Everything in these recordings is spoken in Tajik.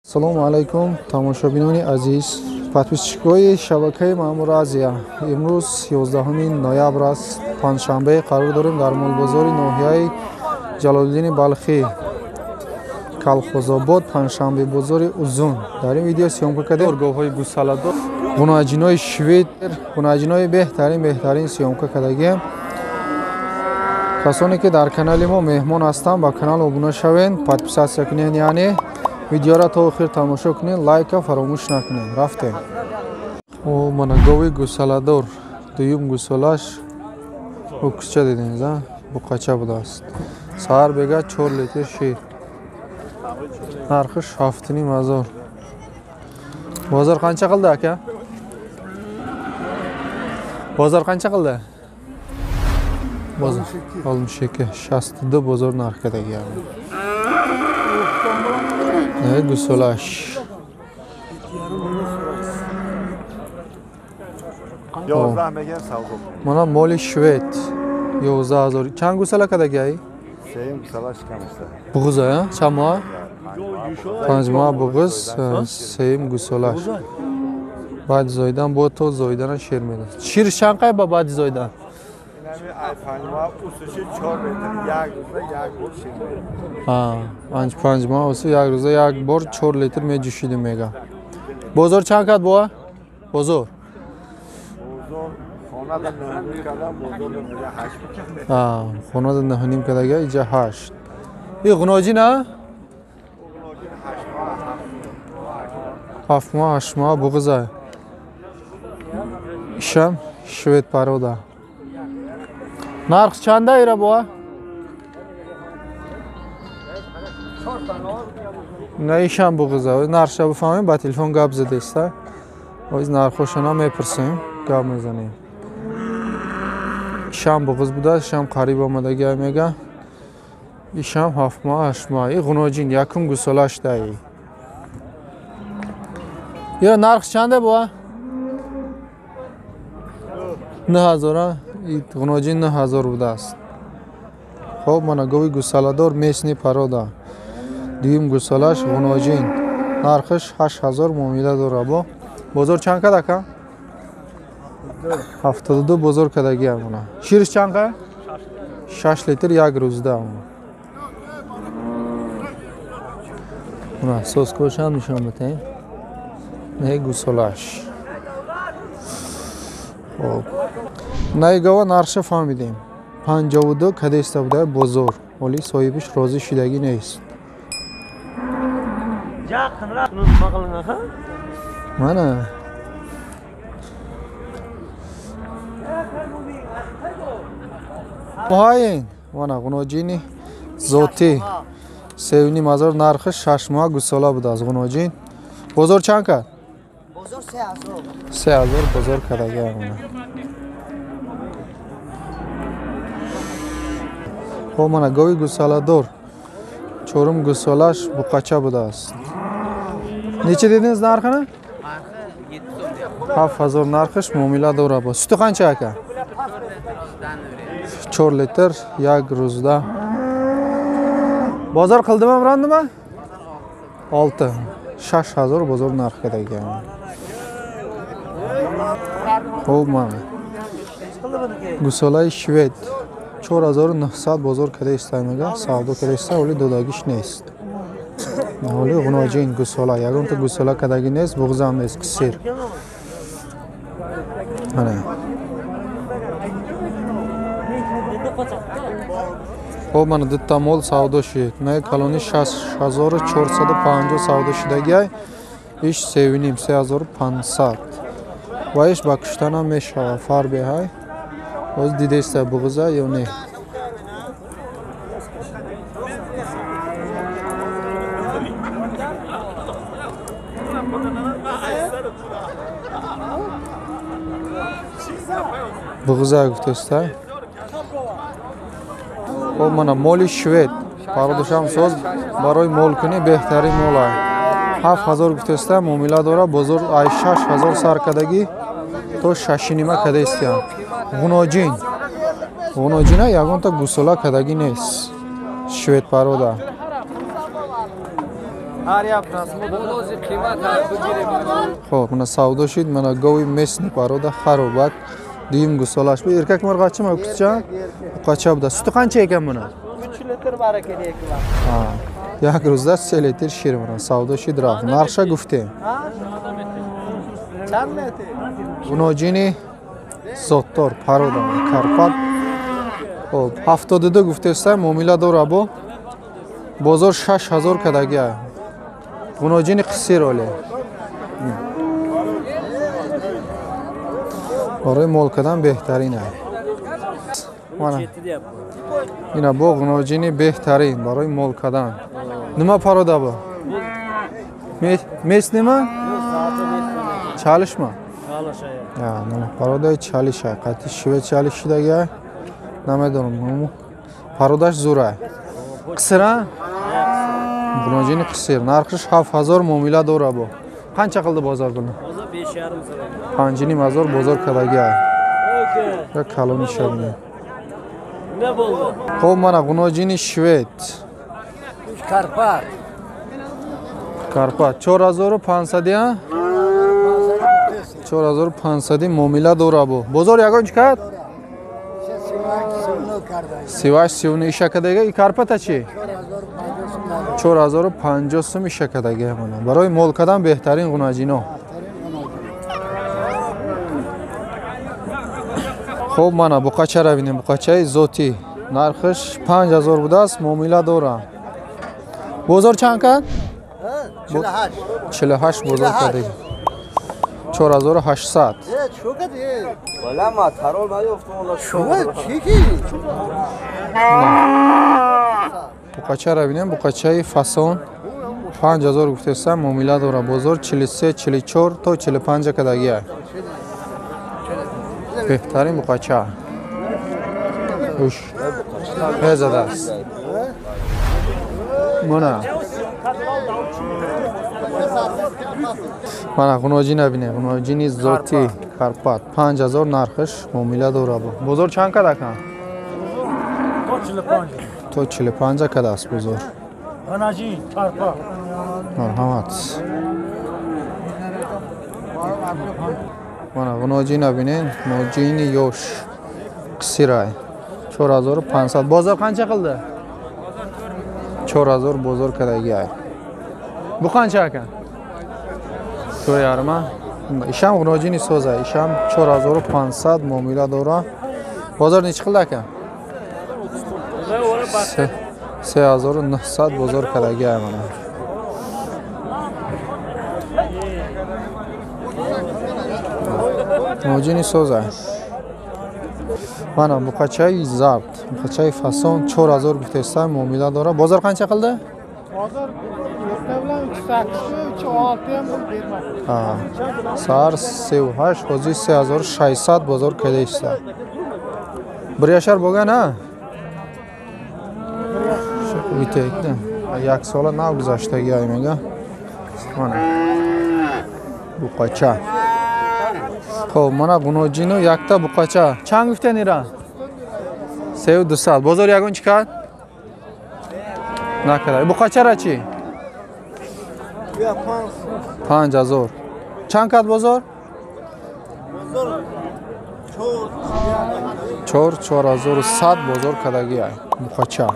Салому алайкум, тамошобинони азиз, подписчикои шабакаи Маъмур Азия. Имрӯз 11 ноябр аст, панҷшанбе, қарор дорем дар молбозори ноҳияи Ҷалолиддини Балхӣ, Калхозобод, панҷшанбе бозори Узун. Дар ин видео съёмка кардем говҳои гусаладор, ғунаҷинои швед, ғунаҷинои беҳтарин съёмка кардагием. Касоне ки дар канали мо меҳмон ҳастанд, ба канал обуна шавед, подписаться кунед, яъне видеоро то охир тамошо кунед, лайка фаромӯш накунед. Рафтем. О, мана гови гусаладор, дуюм гусалаш уксча дидем, за буқача будааст. Саҳар бега 4 литр шир. Нархиш 7,5 ҳазор. Бозор қанча қилди ака? Бозор қанча қилди? Бозор 62, 62 бозор нархидаги. Гусолаш. Мана моли швед 11 ҳазор. Чанд гусала кадаги ай? Сеюм гусалаш камиста. Буғуз ая? Чанд моҳ? 5 моҳ буғуз, сеюм гусолаш. Баъди зоидан бо то зоидана шир медод. Шир чанд қай ба баъди зоидан? 5 моҳ усу як рӯза як бор 4 литр меҷӯшидим мега. Бозор чанд кард боа? Бозор? Хонада 9,5 кардага, иҷа 8. И ғуноҷи на? 7 моҳ, 8 моҳ буғуза. Ишам швед парода. Нарх чанда ира боа? На ишам буғуза. Нархша бифаҳмем, ба телефон гап задеста. Оиз нархошона мепурсем, гап мезанем. Ишам буғуз будааст, ишам қариб омадагиа мега. Ишам 7 моҳ, 8 моҳ. И ғуноҷин якум гусолаш даи. Ира нарх чанда боа? 9 ҳазор. Ғуноҷин 9 ҳазор будааст. Хоб, мана гови гусаладор местни парода. Дуюм гусалаш ғуноҷин. Нархиш 8 ҳазор муомила дора бо. Бозор чанд кад ака? 72 бозор кадагиам мана. Шириш чанд ка? 6 литр як рӯзда. Мана соскошам нишон медиҳем. Не гусалаш. Хоб. Найгава нархша фаҳмидем. 52 кадеста буда бозор. Оли соҳибиш розӣ шидагӣ нест. Мана. Моҳаин. Мана ғуноҷини зотӣ. 3,5 ҳазор нархиш 6 моҳ гусола будааст ғуноҷин. Бозор чанд кард? Бозор 3 ҳазор. 3 ҳазор бозор кардагиам. Хоб, мана гови гусаладор. Чорум гусолаш буқача будааст. Неча дедиңиз нархini? 7 ҳазор нархиш муомила дора бо. Сути қанча ака? 4 литр як рӯзда. Бозор қилдimi birandimi? 6. 6 ҳазор бозор нарх кардагиам. Хоб, мана гусолаи швед 4900 бозор карда иста мега, савдо карда иста, оли додагиш нест. Оли ғуноҷин гусола, ягонта гусола кардагӣ нест, буғзам нест, кисир. Мана. Хоб, мана дутта мол савдо шуд. На калони 6450 савдо шудагиай, иш 3,5, 3500. Ва иш ба куштанам мешавад, фарбеҳай. Боз дидеста буғуза ё не? Буғуза гуфтеста. Хоб, мана моли швед. Пародушам соз барои молкунӣ беҳтарин мол ай. 7 ҳазор гуфтеста, муомила дора, бозор ай 6 ҳазор сар кардагӣ то 6,5 кардастиям. Ғуноҷин. Ғуноҷина ягонта гусола кардагӣ нест. Швед парода. Хоб, мана савдо шид, мана гови местни порода харобак. Дуюм гусолаш бу. Эркак мурғачими, укича? Buqacha буда. Suti qancha ekan buni? 3 litr baraka deyapman. Ha. Як рӯзда 3 литр шир мана савдо шид рафт. Нархша гуфтем. Чанд метр? Гуноҷини зоттор порода Карпат. Хоб, 72 гуфтеста муомила дора бо. Бозор 6000 кадагия. Гуноҷини қисир оле. Барои мол кардан беҳтарин аст. Мана. Ина бо гуноҷини беҳтарин барои мол кардан. Нима порода бо? Мес нима? Чалишма? Я, нама породаи чалиша. Қати шиве чалиш шудагия. Намедонам. Породаш зура. Қисира? Гуноҷини қисир. Нархиш 7000 муомила дора бо. Қанча қилди бозор буни? 5500 бозор кардагия. Я калони шабне. Хоб, мана гуноҷини швед. Карпат. Карпат 4500 а? 4500 муомила дора бо. Бозор ягон чӣ кард? 38 39 иша кардага. И Карпата чӣ? 4050 сум иша кардага. Мана барои мол кардан беҳтарин гуноҷино. Хоб, мана буқачаро бинем. Буқачаи зотӣ. Нархиш 5000 будааст, муомила дора. Бозор чанд кард? 48 бозор кардагӣ. 4800. Буқачаро бинем. Буқачаи фасон 5000 гуфтеста, муомила дора. Бозор 43, 44 то 45 кардагия. Беҳтарин буқача. Уш. Мезадааст. Мана. Мана гуноҷина бинем. Гуноҷини зотӣ Карпат 5000 нархиш муомила дора. Бозор чанд кад ака? То 45 кад аст бозор. Гуноҷин Карпат. Марҳамат. Мана гуноҷина бинем. Гуноҷини ёш қисирай. 4500. Бозор қанча қилди? 4000 бозор кардагиай. Бу қанча ака? 2,5. Ишам гуноҷини соза. Ишам 4500 муомила дора. Бозор нечи қилди ака? 3900 бозор кардагиай мана. Гуноҷини соза. Мана буқачаи зард, буқачаи фасон 4000 гуфтеста, муомила дора. Бозор қанча қилди? Бозор 3,8 3,6 ham bermadi. Ha. Sahar 3,8, hozir 3600 bozor кардааст. Bir yashar bo'lgan ha? Bitta як сола нав гузаштаги аймага. Мана. Буқача. Хоб, мана гуноҷино якта буқача. Чанд гуфтен ира? 3200. Бозор ягон чӣ кард? Накард. Буқачара чӣ? 5000. Чанд кард бозор? 4100 бозор кардаги ай. Буқача.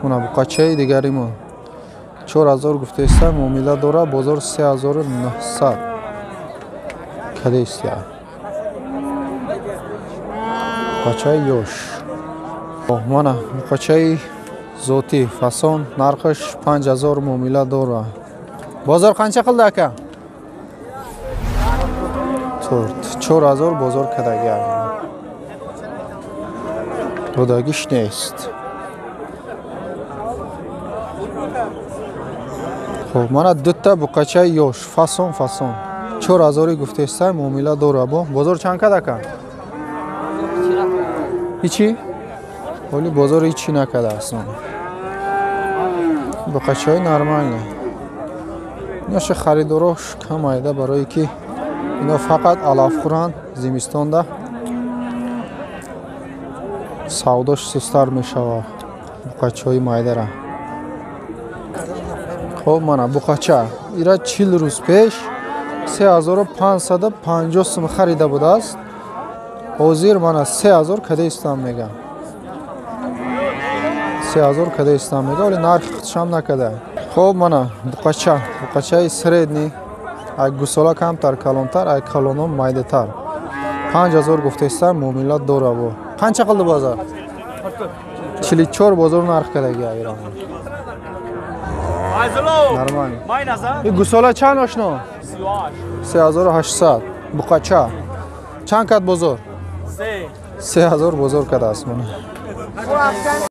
Мана буқачаи дигари мо. 4000 гуфтеста, муомила дора, бозор 3900. Кадест я. Буқачаи ёш. Мана буқачаи зотӣ фасон нархаш 5000 муомила дора. Бозор қанча қилди ака? 4000 бозор кардаги. Додагиш нест. Хоб, мана дута буқачаи ёш фасон фасон 4000 гуфтеста, муомила дора бо. Бозор чанд кад ака? Ҳичи? Ҳоли бозор ҳичи накардааст. Буқачаҳои нормальни. Иноша харидорош кам айда, барое ки ино фақат алафхӯранд зимистонда. Савдош сустар мешавад буқачаҳои майдара. Хоб мана буқача ира 40 рӯз пеш 3550 сум харида будааст. Ҳозир мана 3000 када истам мегам. 3000 када истам мега, вале нархи худшам накада. Хоб мана буқача, буқачаи средний, ай гусола камтар калонтар, ай калоном майдатар. 5000 гуфтаистам, муомила дора бо. Қанча қилди бозор? 44 бозор нарх кадаги айрон. Нормально. И гусола чанд ошно? 3800. Буқача. Чанд кад бозор? 3000 бозор кадааст мана.